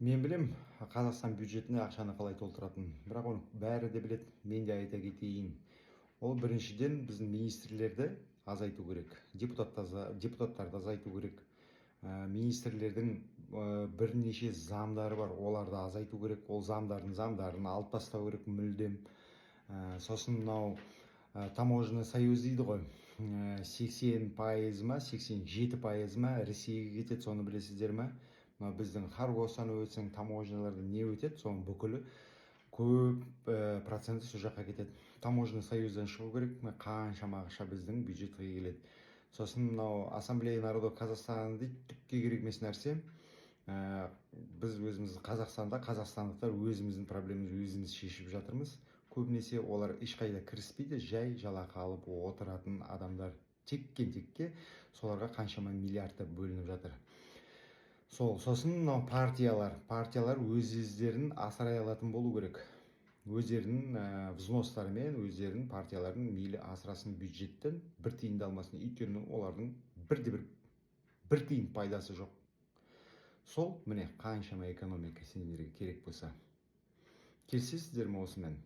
Мен білем Қазақстан бюджетіне ақшаны қалай толтыратынын, бірақ оны бәрі де біледі. Мен де айта кетейін. Ол біріншіден, біздің министрлерді азайту керек, депутаттарды азайту керек. Министрлердің бірнеше замдары бар, оларды азайту керек, ол замдардың замдарын алып тастау керек мүлдем. Сосын мынау таможенный союз дейді ғой, 80% ма, 87% ма Ресейге кетеді, соны білесіздер ма? Мынау біздің Хоргостан өтсең, таможнялардан не өтеді, соның бүкілі, көп проценті сол жаққа кетеді. Таможенный союздан шығу керек, мына қаншама ақша біздің бюджетке келеді. Сосын мынау Ассамблея народов Казахстана дейді, түкке керек емес нәрсе. Біз өзіміз Қазақстанда, қазақстандықтар өзіміздің проблемамызды өзіміз шешіп жатырмыз. Көбінесе олар ешқайда кіріспейді, жай жалақы алып отыратын адамдар теккен текке, соларға қаншама миллиардтар бөлініп жатыр. Сол, сосын мынау партиялар өз өздерін асырай алатын болу керек, өздерінің взностарымен өздерінің партияларын мейлі асырасын, бюджеттен бір тиын да алмасын, өйткені олардың бірде бір бір тиын пайдасы жоқ. Сол, міне, қаншама экономика сендерге керек болса. Келісесіздер ме осымен?